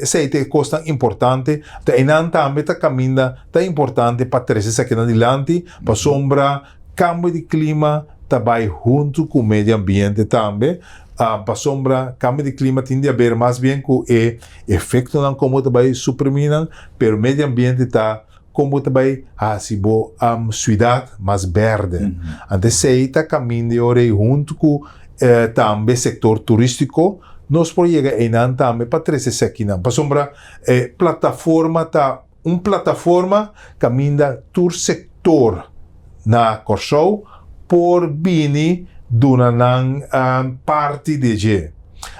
Speaker 2: esei ta e kosnan importante. Ta einan tambe ta kaminda ta importante pa trese esakinan dilanti pasobra kambio di klima ta bai huntu ku medio ambiente tambe, pasobra kambio di klima tin di haber mas bien ku e efektonan komo ta bai suprimí nan, pero medio ambiente ta Kon bo ta bai hasi bo suidat mas bèrdè? Anto esei ta kaminda e ora ei huntu ku tambe sektor turístiko nos por yega einan tambe pa trese esakinan. Pasobra e plataforma ta un plataforma kaminda tur sektor na Kòrsou por bini duna nan parti di dje.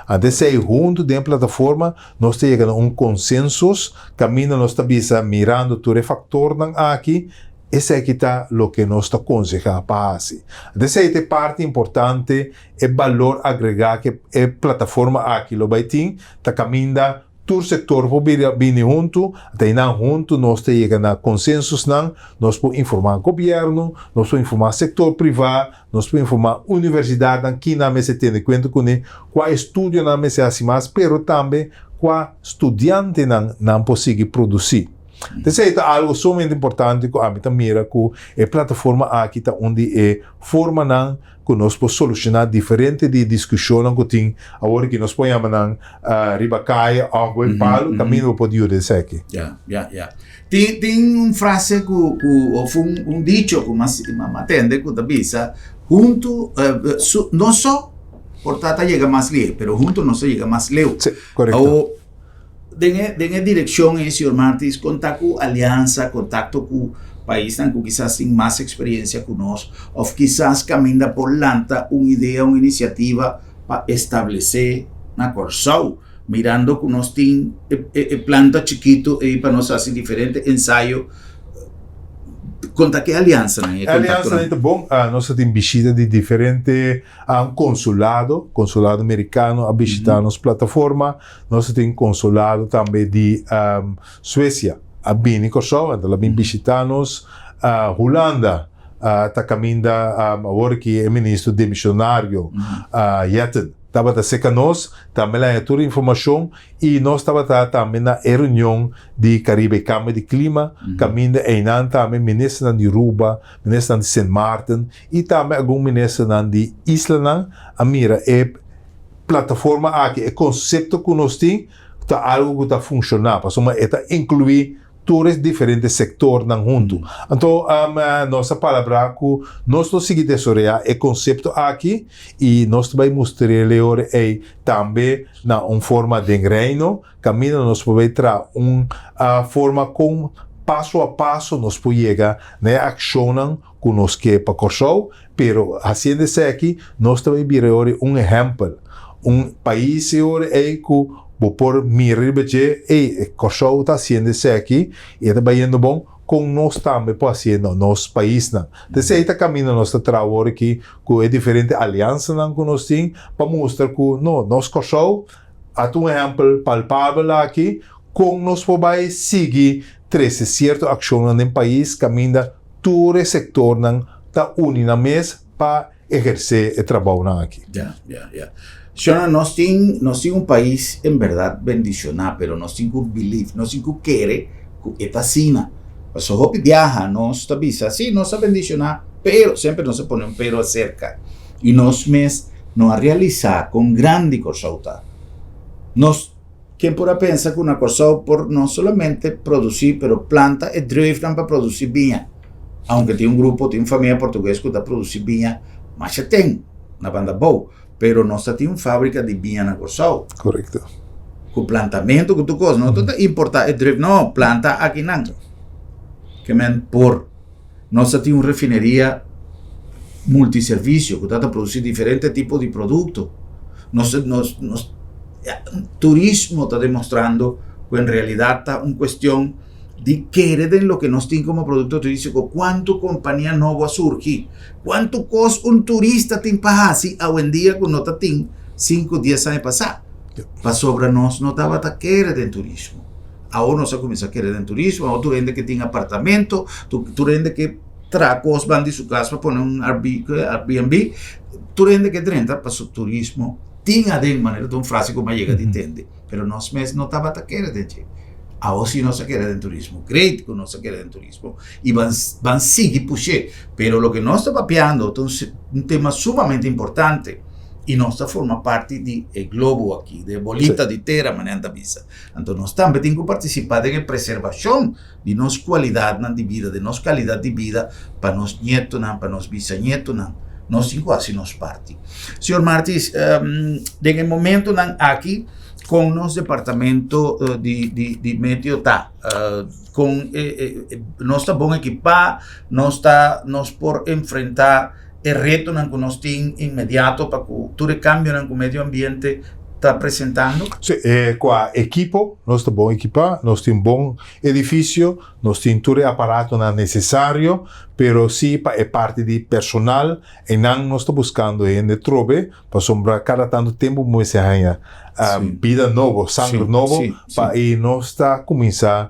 Speaker 2: Anto esei huntu den e plataforma Nos ta yega na un konsensus kaminda nos ta bisa mirando tur e faktornan aki, esaki ta loke nos ta konsehá pa hasi. Anto esei ta e parti importante, e balor agregá ku e plataforma aki lo bai tin, ta kaminda tur sektor por bini huntu, anto einan huntu nos ta yega na konsensusnan, nos por informá gobièrnu, nos por informá sektor privá, Nos por informá universidatnan ki nan mester tene kuenta kuné, kua estudionan mester hasi mas, pero tambe kua studiantenan nan por sigui produsí. Esei ta algu sumamente importante ku ami ta mira ku e plataforma aki ta un di e formanan ku nos por solushoná diferente di diskushonnan ku tin awor ki nos por yama nan riba kaya òf bo e palu kaminda bo por yuda esaki.
Speaker 1: Ya, ya, ya. Tin tin un frase ku ku of un un dicho ku mas m'a tende ku ta bisa huntu su nos so por ta ta yega mas lihe pero huntu nos ta yega mas leu.
Speaker 2: Sí, korekto.
Speaker 1: Awor den e den e direkshon ei señor Martis konta ku aliansa kontakto ku paisnan ku kisas tin mas eksperiencia ku nos of kisas kaminda por lanta un idea un inisiativa pa establesé na Kòrsou. Mirando ku nos tin e planta chikitu ei pa nos hasi diferente ensayo, konta ke aliansanan e
Speaker 2: E aliansanan ta bon. Nos a tin bishita di diferente konsulado, konsulado merikano a bishita nos plataforma, nos a tin konsulado tambe di Suesia a bini Kòrsou, anto el a bin bishita nos. Hulanda ta kaminda awor ki e ministro demishonario Jetten Tabata serka nos, tambe la haña tur informashon i nos tabata tambe na e reunion di Karibe e Kambio di Klima, kaminda einan tambe ministernan di Ruba, ministernan di Sint Maarten i tambe algun ministernan di islanan a mira e plataforma aki, e konsepto ku nos tin ta algu ku ta funshoná pasobra e ta inkluí tur e diferente sektornan huntu. Anto nos a palabrá ku nos lo sigui desaroyá e konsepto aki i nos ta bai mustr'é e ora ei tambe na un forma den Reino, kaminda nos por bai traha un forma kon paso a paso nos por yega na e akshonnan ku nos ke pa Kòrsou, pero hasiendo esaki nos ta bai bira e ora un ehèmpel, un pais e ora ei ku bo por mira riba dje, ey, Kòrsou ta hasiendo esaki i e ta bayendo bon, kon nos tambe por hasié na nos paisnan. Ta esei ta kaminda nos ta traha awor aki ku e diferente aliansanan ku nos tin pa mustra ku no, nos Kòrsou a ta un ehèmpel palpabel aki kon nos por bai sigui trese sierto akshonnan den pais kaminda Tur e sektornan ta uni nan mes pa ehersé e trabounan aki.
Speaker 1: Ya, ya, ya. Shona, nos tin, nos tin un pais en berdad bendishoná, pero nos tin ku believe, nos tin ku kere ku e ta asina. Pasobra hopi biaha nos ta bisa, sí, nos ta bendishoná, pero, semper nos ta pone un pero aserka. I nos mes no a realisá kon grandi Kòrsou ta. Nos. Ken por a pensa ku na Kòrsou por no solamente produsí pero planta e druifnan pa produsí biña? Aunke tin un grupo, tin un famia portugues ku ta produsí biña masha ten na banda bou, pero nos ta tin un fábrika di biña na Kòrsou.
Speaker 2: Korekto.
Speaker 1: Ku plantamentu, ku tur kos. No ta importá e druif, no, planta akinan. Ke men por. Nos ta tin un refineria multiservisio ku ta ta produsí diferente tipo di produkto. Nos nos nos turismo ta demostrando ku en realidat ta un kuestion di kere den loke nos tin komo produkto turístiko. Kuantu kompania nobo a surgi? Kuantu kos un turista tin pa hasi awendia ku no ta tin sinku, dies aña pasá? Pasobra nos no tabata kere den turismo. Awor nos a kuminsá kere den turismo, awor tur hende ke tin apartamento, tur hende ke traha kos ban di su kas pa pone un Airbnb, tur hende ke drenta pasobra turismo. Tin aden manera ta un frase ku mi a yega di tende, pero nos mes no tabata kere den dje. Awo si nos a kere den turismo, great ku nos a kere den turismo i ban ban sigui push'é, pero loke nos ta papiando ta un tema sumamente importante i nos ta forma parti di e globo aki, di e bolita di tera manera nan ta bisa. Anto nos tambe tin ku partisipá den e preservashon di nos kualidatnan di bida, di nos kalidat di bida pa nos nietonan, pa nos bisanietonan. Nos tin ku hasi nos parti. Señor Martis, den e momentonan aki, kon nos departamento di di di meteo ta? Kon nos ta bon ekipá? Nos ta nos por enfrentá e retonan ku nos tin inmediato pa ku tur e kambionan ku medio ambiente ta presentando?
Speaker 2: Sí, e kua ekipo, nos ta bon ekipá, nos tin bon edifisio, nos tin tur e aparatonan nesesario, pero sí pa e parti di personal, einan nos ta buskando hende trobe, pasobra kada tantu tempu bo mester haña bida nobo, sanger nobo, pa i nos ta kuminsá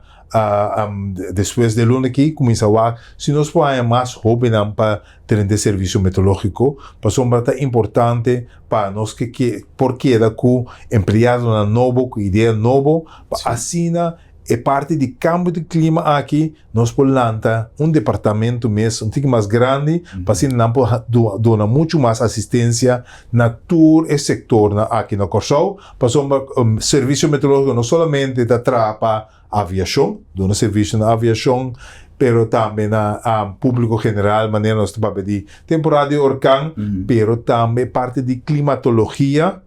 Speaker 2: Despues di e luna aki kuminsá wak si nos por haña mas hóbennan pa drenta e servisio meteorológiko, pasobra ta importante pa nos ke por keda ku empleadonan nobo, ku idea nobo, pa asina e parti di kambio di klima aki nos por lanta un departamento mes un tiki mas grandi pa asina nan por duna muchu mas asistensia na tur e sektornan aki na Kòrsou, pasobra servisio meteorológiko no solamente ta traha pa aviashon, duna servisio na aviashon, pero tambe na públiko general, manera nos ta papia di temporada di orkan, pero tambe parti di klimatologia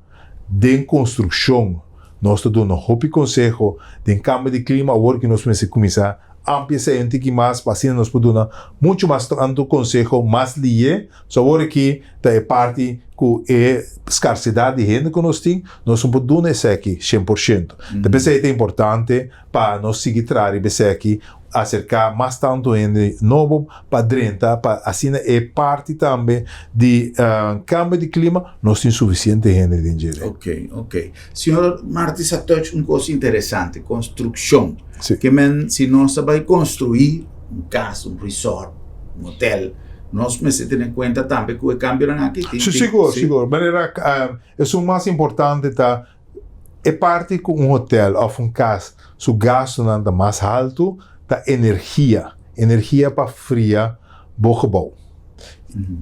Speaker 2: den konstrukshon. Nos ta duna hopi konseho den kambio di klima awor ku nos mester kuminsá amplia esei un tiki mas pa asina nos por duna muchu mas tantu konseho mas lihe. So awor aki ta e parti ku e skarsedat di hende ku nos tin, nos no por duna esaki 100%. Ta p'esei ta importante pa nos sigui traha riba esaki, aserká mas tantu hende nobo pa drenta pa asina e parti tambe di kambio di klima nos tin sufisiente hende den dje.
Speaker 1: Ok, ok. Señor Martis a touch un kos interesante, konstrukshon. Ke men si nos ta bai konstruí un kas, un resort, un hotel, nos mester tene kuenta tambe ku e kambionan aki tin.
Speaker 2: Si, sigur, sigur. Manera esun mas importante ta e parti ku un hotel òf un kas su gastunan ta mas haltu ta energia. Energia pa fria bo gebou.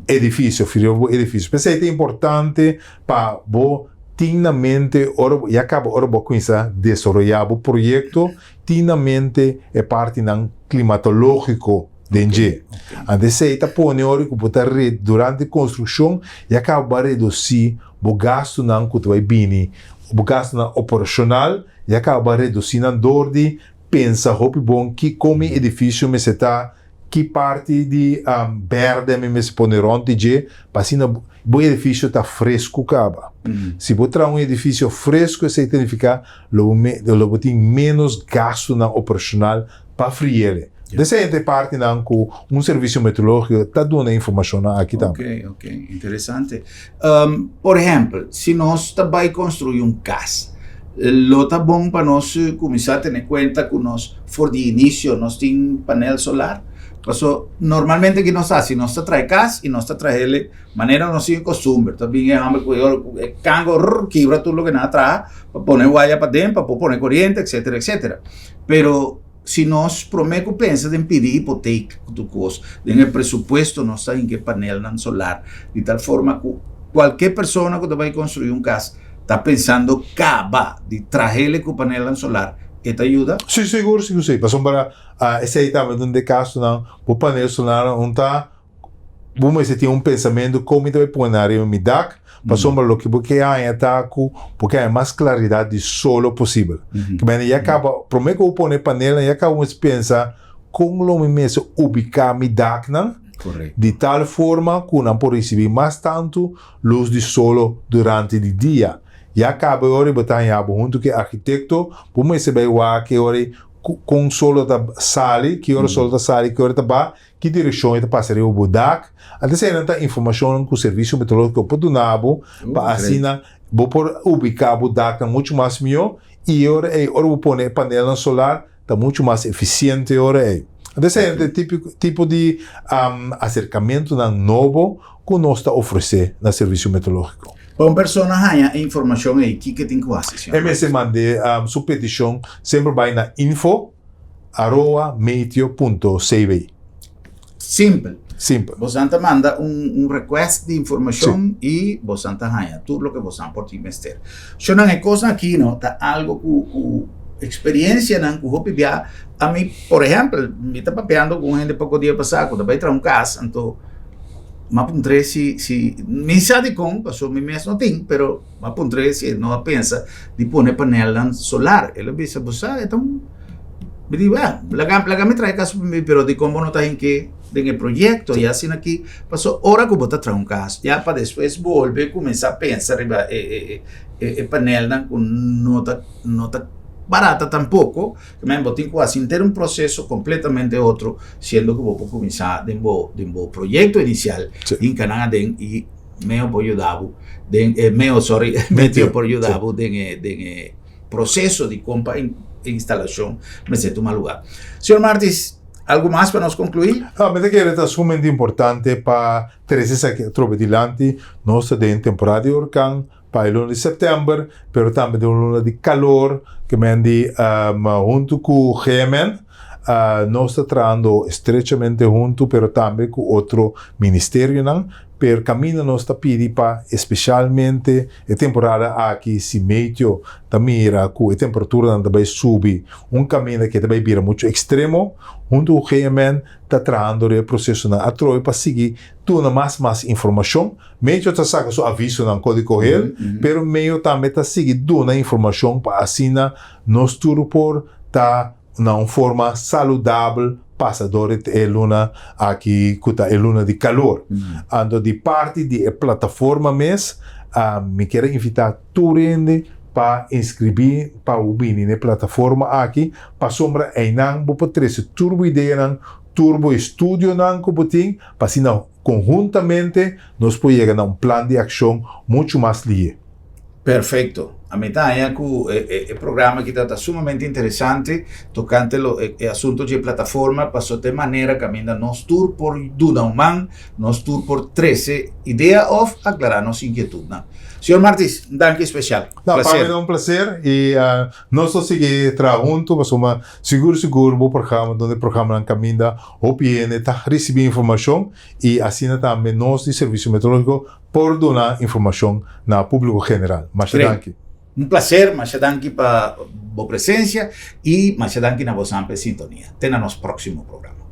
Speaker 2: Edifisio, fria bo edifisio. P'esei ta importante pa bo tin na mente ora bo ya kaba ora bo a kuminsá desaroyá bo proyekto, tin na mente e partinan klimatológiko den dje. Anto esei ta pone ora ku bo ta durante konstrukshon ya kaba bo a redusí bo gastunan ku ta bai bini, bo gastunan operashonal ya kaba bo a redusí nan dor di pensa hopi bon ki kon mi edifisio mester ta, ki parti di berde mi mester pone rond di dje pa asina bo edifisio ta fresku kaba. Si bo traha un edifisio fresku esei ta nifiká lo bo lo bo tin ménos gastunan operashonal pa friele. Esei ta e partinan ku un servisio meteorológiko ta duna informashonnan aki tambe.
Speaker 1: Ok, ok, interesante. Por ehèmpel, si nos ta bai konstruí un kas, lo ta bon pa nos kuminsá tene kuenta ku nos for di inisio nos tin panel solar? Paso normalmente ki nos ta hasi, nos ta trae kas i nos ta trahele manera nos tin e kostumber, ta bin e hòmber ku e kango rrr kibra tur loke nan a traha pa pone waya paden pa por pone koriente etcetera etcetera. Pero si nos promé ku pensa den pidi hipotek ku tur kos, den e presupuesto nos ta hinka e panelnan solar di tal forma ku kualke persona ku ta bai konstruí un kas ta pensando kaba di trahele ku panelnan solar, e ta yuda?
Speaker 2: Sí, sigur, sigur sí. Pasobra esei tambe ta un di e kasonan, bo panel solarnan un ta Bo mester tin un pensamentu kon mi ta bai pone ariba mi dak, pasobra loke bo ke haña ta ku bo ke haña mas klaridat di solo posibel. Ke manera ya kaba, promé ku bo pone e panelnan ya kaba bo mester pensa kon lo mi mester ubiká mi daknan di tal forma ku nan por risibí mas tantu lus di solo durante di dia. Ya kaba e ora ei bo ta haña bo huntu ku e arkitekto, bo mester bai wak e ora ei kon solo ta sali, ki ora solo ta sali, ki ora ta baha, Ki direkshon e ta pasa riba bo dak? Antes eseinan ta informashonnan ku Servisio Meteorológiko por duna bo pa asina bo por ubiká bo daknan muchu mas mihó i e ora ei ora bo pone e panelnan solar ta muchu mas efisiente e ora ei. Antes eseinan ta e típiko tipo di aserkamentunan nobo ku nos ta ofresé na Servisio Meteorológiko.
Speaker 1: Pa un persona haña e informashon ei, kiko e tin ku hasi, señor
Speaker 2: E mester mand'é su petishon semper bai na info arroba meteo punto cw.
Speaker 1: Simpel.
Speaker 2: Simpel.
Speaker 1: Bosan ta manda un un request di informashon i bosan ta haña tur loke bosan por tin mester. Shownan e kosnan aki no ta algo ku ku eksperiencianan ku hopi bia ami por ehèmpel mi ta papiando ku un hende poko dia pasá ku ta bai traha un kas anto m'a puntr'é si si mi sa dikon pasobra mi mes no tin pero m'a puntr'é si e no a pensa di pone panelnan solar el a bisa bo sa e ta un Mi di, Well, laga, laga mi traha e kas pa mi, pero dikon bo no ta hink'é den e proyekto? I asina aki, paso ora ku bo ta traha un kas, ya pa despues bolbe kuminsá pensa riba e, e, e, e, e panelnan ku no ta, no ta barata tampoko, ke men bo tin ku hasi henter un proseso kompletamente otro, siendo ku bo por kuminsá den bo, den bo proyekto inisial,
Speaker 2: Sí.
Speaker 1: hinka nan aden i meo por yuda bo den, meo, sorry, meteo por yuda bo den e, den e. proceso di con pa e instalacion mester tuma lugar. Señor Martis, algo mas pa nos conclui?
Speaker 2: Mi ta kere ta sumamente importante pa trece esaki atrobe dilanti. Nos ta den temporada di hurcan pa e luna di september, pero tambe den un luna di calor, ke men di hunto cu GMN nos ta trahando estrechamente hunto, pero tambe cu otro ministerionan. Per caminda nos ta pidi pa especialmente e temporada aki si meteo ta mira cu e temperaturanan ta bay subi un caminda ke ta bay bira mucho extremo, hunto cu GMN ta trahando riba e procesonan atrobe pa sigui duna mas mas informacion. Meteo ta saca su avisonan codico geel, pero meo tambe ta sigui duna informacion pa asina nos tur por ta na un forma saludabel pasa dor e luna aki ku ta e luna di kalor. Anto di parti di e plataforma mes mi kier a invitá tur hende pa inskribí pa bo bini na e plataforma aki pasobra einan bo por trese tur bo ideanan, tur bo estudionan ku bo tin pa asina konhuntamente nos por yega na un plan di akshon muchu mas lihe.
Speaker 1: Perfecto. A mi ta haña cu e programa aki ta sumamente interesante tocante lo e asunto dje plataforma paso ta e manera caminda nos tur por duna un man, nos tur por trece idea of aclara nos inquietudnan. Señor Martis, un danki especial.
Speaker 2: No, pa mi ta un placer y nos lo sigui traha hunto pasobra sigur sigur bo programa ta un di e programanan caminda hopi hende ta ricibi informacion y asina tambe nos di Servicio Meteorologico por duna informacion na publico general. Masha danki.
Speaker 1: Un placer, masha danki pa bo presencia y masha danki na bo sampe sintonia. Te na nos proximo programa.